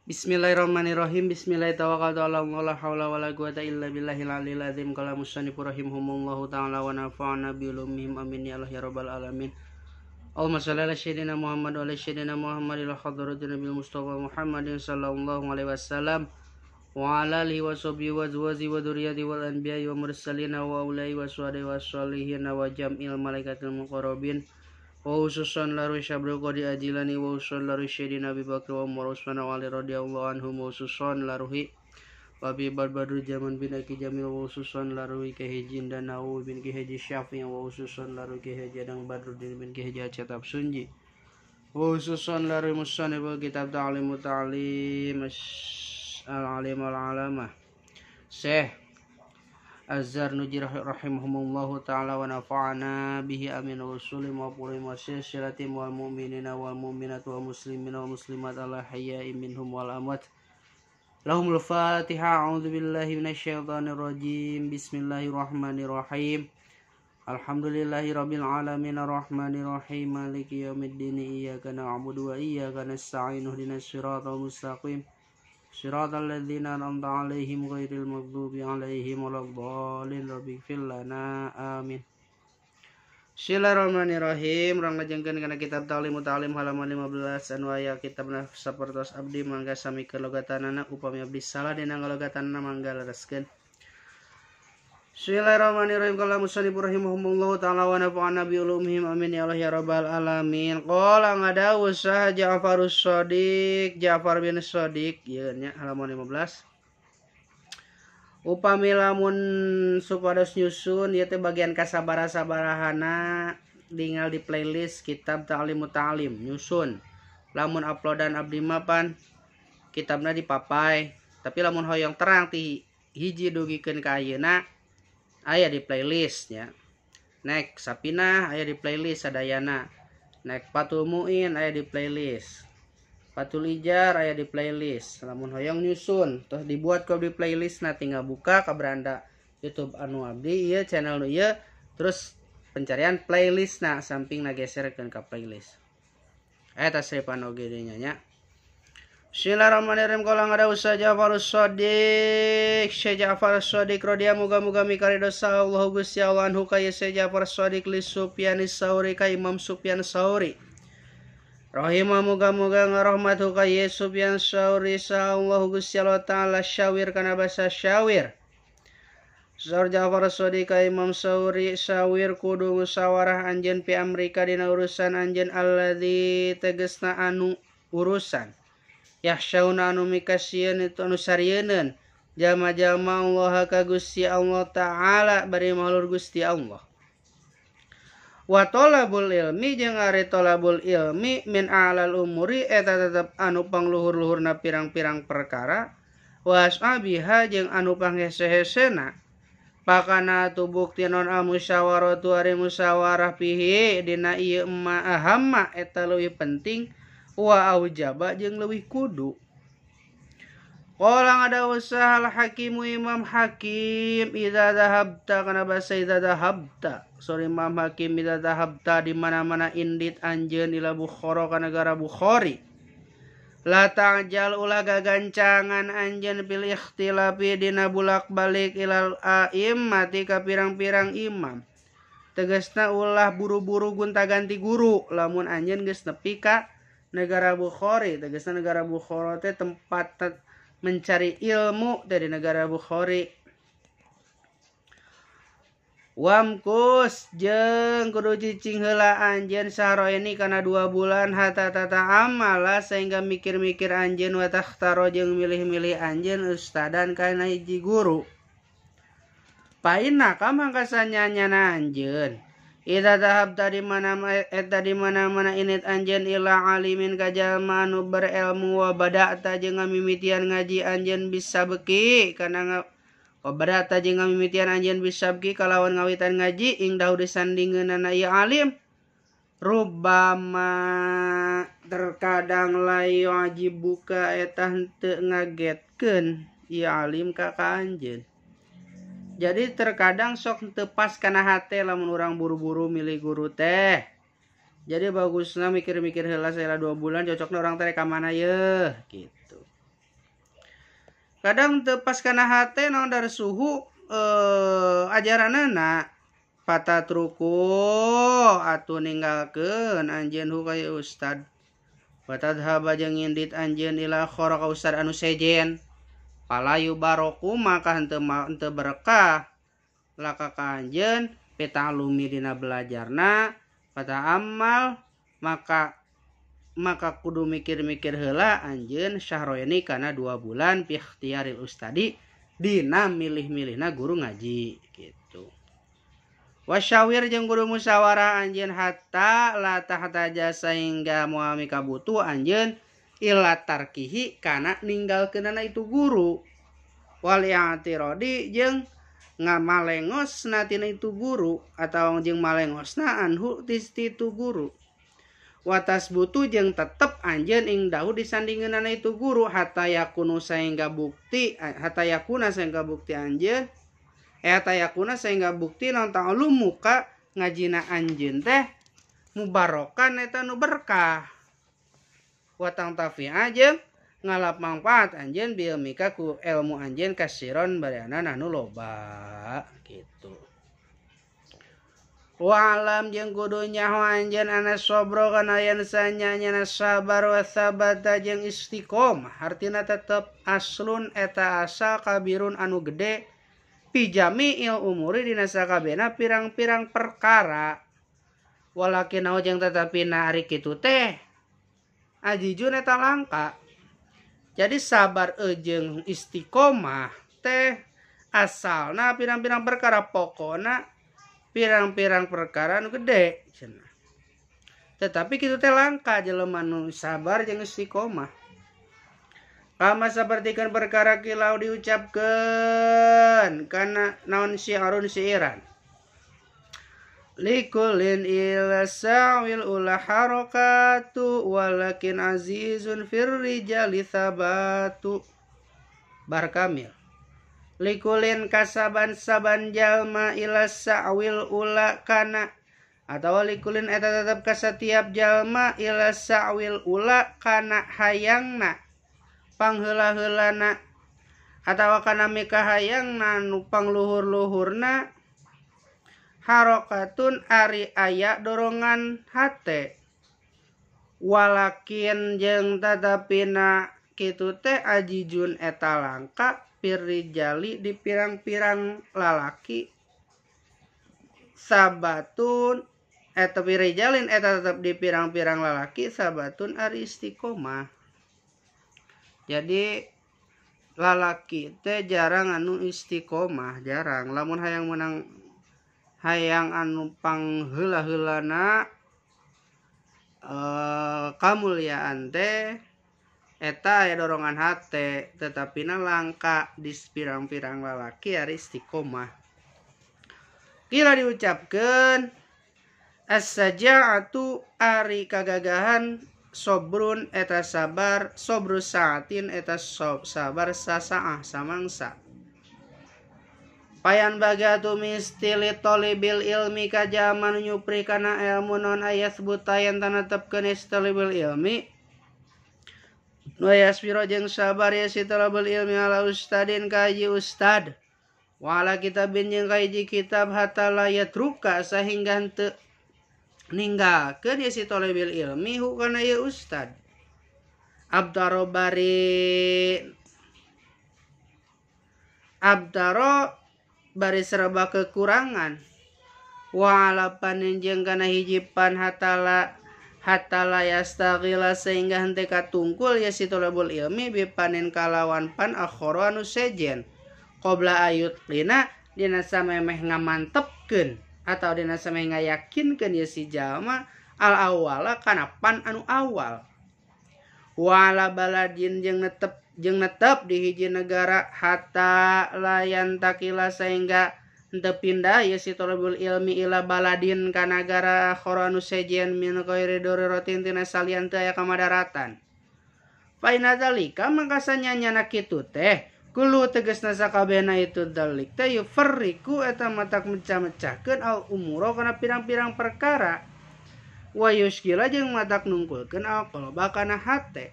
Bismillahirrahmanirrahim. Bismillahirrahmanirrahim. La haula wala quwata illa billahil aliyil azim. Qala musannif rahimahumullahu ta'ala wa nafa'ana bi ulumihim amin ya Allah ya rabbal alamin. Allahumma shalli ala sayyidina Muhammad wa ala sayyidina Muhammad ila hadratin nabiyil Mustafa Muhammadin sallallahu alaihi wasallam wa ala alihi wa sahbihi wa azwaji wa dzurriyyati wal anbiya'i wa mursalin wa ulai wa suhada'i wa sholihin wa jam'il malaikatil muqarrabin. Wa khususan laru syabru qadi ajilani wa khususan laru syedina Abi Bakar wa Umar Utsman wa Ali radhiyallahu anhum wa khususan laruhi Abi Badru Jaman bin Aki Jamil wa khususan laruhi Ki Haji Indan Nawawi bin Ki Haji Syafi'i wa khususan laruhi Ki Haji Adang Badruddin bin Ki Haji Aceh Sunji wa khususan laruhi musannif kitab Ta'lim Ta'lim al-Alim al-Alamah Syekh Az-Zarnuji rahimahumullahu ta'ala wa nafa'ana bihi amin wa usulim wa purim wa silsilatim wal mu'minina wal mu'minat wal muslimina wal muslimat ala hayya'i minhum wal amwat. Lahumul Fatiha. A'udzu billahi minasyaitonir rajim. Bismillahirrahmanirrahim. Alhamdulillahi rabbil alamin arrahmanir rahim maliki yaumiddin iyyaka na'budu wa iyyaka nasta'in ihdinas siratal mustaqim. Siratal ladzina an'amta 'alaihim ghairil maghdubi 'alaihim waladdallin. Rabbighfir lana amin. Bismillahirrahmanirrahim. Urang ngajengkeun kana kitab Ta'lim Ta'lim halaman 15 anu aya kitabna sapertos abdi mangga sami logatanana upami abdi salah dina ngalogatanana mangga lereskeun. Bismillahirrahmanirrahim. Qala musannif rahimahumullahu ta'ala wa nafa'ana bi ulumihim amin ya Allah ya rabbal alamin. Qala ngadawu sah Ja'farus Shadiq, Ja'far bin Shadiq ieu nya halaman 15. Upami lamun supados nyusun ieu teh bagian kasabara-sabarahana tinggal di playlist kitab Ta'lim Ta'lim nyusun. Lamun uploadan abdi mah pan kitabna dipapai, tapi lamun hoyong terang ti hiji dugikeun ka ayeuna aya di playlist nya. Nek Sapinah aya di playlist sadayana. Nek Fathul Muin aya di playlist. Fathul Ijar aya di playlist. Lamun hoyong nyusun terus dibuat ku di playlist na tinggal buka ka beranda YouTube anu abdi ieu channel nu ieu terus pencarian playlist na samping na geserkeun ka playlist. Eta sepan oge deui nya. Bismillahirrahmanirrahim. Qala ngada usaha Ja'far Shadiq, Syekh Ja'far Shadiq radhiyallahu muga-muga mikarido Allah Gusti Allah anhu ka Syekh Ja'far Shadiq li Sufyan Sauri ka Imam Sufyan Sauri. Rahimah muga-muga ngarahmatu ka Sufyan Sauri sa Allah Gusti Allah taala syawir kana basa syawir. Saur Ja'far Shadiq ka Imam Sauri syawir kudu musyawarah anjeun pi Amerika dina urusan anjeun alladzi tegesna anu urusan. Yahsyauna anu mikasieun itu anu sarieun jalma-jalma Allah ka Gusti Allah taala bari mahlur Gusti Allah. Wa talabul ilmi jeung ari talabul ilmi min a'lal umuri eta tetep anu pangluhur-luhurna pirang-pirang perkara wa ashabiha jeung anu panghese-hesena. Pakana tu bukti non al musyawaratu ari musyawarah fihi dina ieu ma ahamma eta leuwih penting wa aujaba jeung leuwih kudu. Qala ngada usaha al hakimu Imam Hakim idza dhahabta kana basa idza dhahabta. Sorry Imam Hakim idza dhahabta di mana-mana indit anjeun ila Bukhara ka negara Bukhari. La ta'jal ulah gagancangan anjeun bil ikhtilafi dina bulak-balik ilal a'immati ka pirang-pirang imam. Tegasna ulah buru-buru gonta-ganti guru lamun anjeun geus nepi ka negara Bukhari. Tegasna negara Bukhara teh tempat mencari ilmu dari negara Bukhari. Wamkus jeung kudu cicing heula anjeun sahroini kana 2 bulan hatta tata amala sehingga mikir-mikir anjeun wa takhtaro jeung milih-milih anjeun ustadan kana hiji guru. Paina ka mangkasa nyanyana anjeun. Idza dhahabta di mana eta di mana-mana init anjeun ila alimin ka jalma anu berilmu wa bada'ta jeung ngamimitian ngaji anjeun bisa beki kana wa bada'ta jeung ngamimitian anjeun bisa beki kalawan ngawitan ngaji ing dahu disandingeunana ieu alim rubbama terkadang la yu'jibuka eta henteu ngagetkeun ieu alim ka anjeun. Jadi terkadang sok teu pas kana hate lamun urang buru-buru milih guru teh. Jadi bagusna mikir-mikir heula saela 2 bulan cocokna urang teh ka mana yeuh gitu. Kadang teu pas kana hate naon dar suhu ajaranana patatruku atuh ninggalkeun anjeun hu ka ustad. Watadhaba jeung ngindit anjeun ila khara ka ustad anu sejen. Palayu baroku maka henteu berkah laka ka anjeun pitalumi dina belajarna pata amal maka kudu mikir-mikir heula anjeun syahroini kana 2 bulan fi ikhtiaril ustadi dina milih-milihna guru ngaji gitu. Wasyawir jeung kudu musyawarah anjeun hatta la tahtaja sehingga moal mikabutuh anjeun ila tarkihi kana ninggalkeunana itu guru. Wal i'tiradi jeung ngamalengosna tina itu guru atau jeung malengosna anhu ti itu guru. Watas butuh jeung tetep anjeun ing dahu disandingeunana itu guru hatta yakunu sehingga bukti hatta yakuna sehingga bukti anjeun eta yakuna sehingga bukti naon ta'allum muka ngajina anjeun teh mubarokan eta nu berkah. Watang tafi'a jeung ngalap manfaat anjeun bilmika ku ilmu anjeun kasiron bariana anu loba gitu. Wa alam jeung kudu nyaho anjeun ana sabra kana yen sanyanya sabar wa sabata jeung istiqomah artina tetep aslun eta asal kabirun anu gede pijami'il umuri dina sakabehna pirang-pirang perkara. Walakin jeung tetapi na ari kitu teh ajijun eta langka. Jadi sabar jeung istiqomah teh asalna pirang-pirang perkara pokona pirang-pirang perkara nu gede cenah. Tetapi kitu teh langka jelema nu sabar jeung istiqomah. Kama sapertikeun perkara kilau diucapkeun kana naon syiarun syiiran. Likulin ila sa'wil ula harakatu walakin azizun fir rijali thabatu. Barkamil. Likulin kasaban-saban jalma ila sa'wil ula kana atau likulin eta tetep kasatiap jalma ila sa'wil ula kana hayangna pangheula-heulana atawa kana mikahayangna nu pangluhur-luhurna harokatun ari aya dorongan hate. Walakin jeung tatapina kitu teh ajijun eta langka pirrijali di pirang-pirang lalaki sabatun eta pirrijalin eta tetep di pirang-pirang lalaki sabatun ari istiqomah. Jadi lalaki teh jarang anu istiqomah, jarang. Lamun hayang menang hayang anu pangheula-heulana kamuliaan teh eta aya dorongan hate, tetapi na langka di pirang-pirang lalaki ari istiqomah. Kira diucapkeun as-saja'atu ari kagagahan sobrun eta sabar sobru saatin eta sabar sasaah samangsa. Payan bagatu mistili tolibil ilmi kajaman nyupri kana ilmu non ayat butayan tanetepkeun istolibil ilmi. Nu yasbiro jeung sabar ya si tolibul ilmi ala ustadin kaji ustad. Wala kitabin jeung kaji kitab hatta la yatruka sehingga henteu ninggalkeun ya si tolibil ilmi hu kana ieu ustad. Abdaro bari abdaro bari serba kekurangan. Wa ala panin jeung kana hiji pan hatala hatala yastaghila sehingga henteu katungkul ya si tolabul ilmi bipanin kalawan pan akhara anu sejen. Qabla ayut lina dina samemeh ngamantepkeun atau dina samemeh ngayakinkeun ya si jalma al awala kana pan anu awal. Wa ala baladin jeung netep di hiji negara hatta layan takila sehingga henteu pindah ya si tolabul ilmi ila baladin ka nagara akhara anu sejen min ghairi daruratin tina salian teu aya kamadaratan. Fa inna dzalika mangka sanyanyana kitu teh kulu tegasna sakabehna itu dzalik teh yufarriqu eta matak mecah-mecahkeun al umura kana pirang-pirang perkara wa yuskila jeung matak nungkulkeun al qalba kana hate.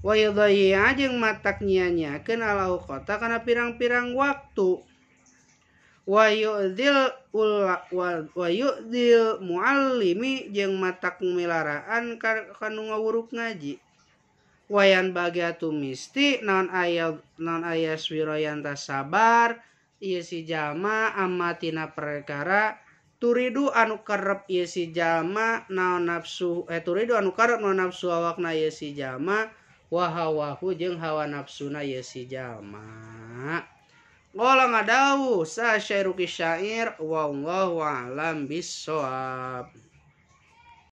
Wa yudayya jeung matak nyia-nyiakeun al-auqata kana pirang-pirang waktu. Wa yu'dil wa yu'dil muallimi jeung matak milaraan ka nu ngawuruk ngaji. Wayan bagi atuh misti naon aya swirayan sabar ieu si jalma amatina perkara turidu anu karep ieu si jalma naon nafsu turidu anu karep naon nafsu awakna ieu si jalma wa hawahu jeung hawa nafsuna ieu si jalma. Qala ngadawuh sa syairu syair wallahu a'lam bissawab.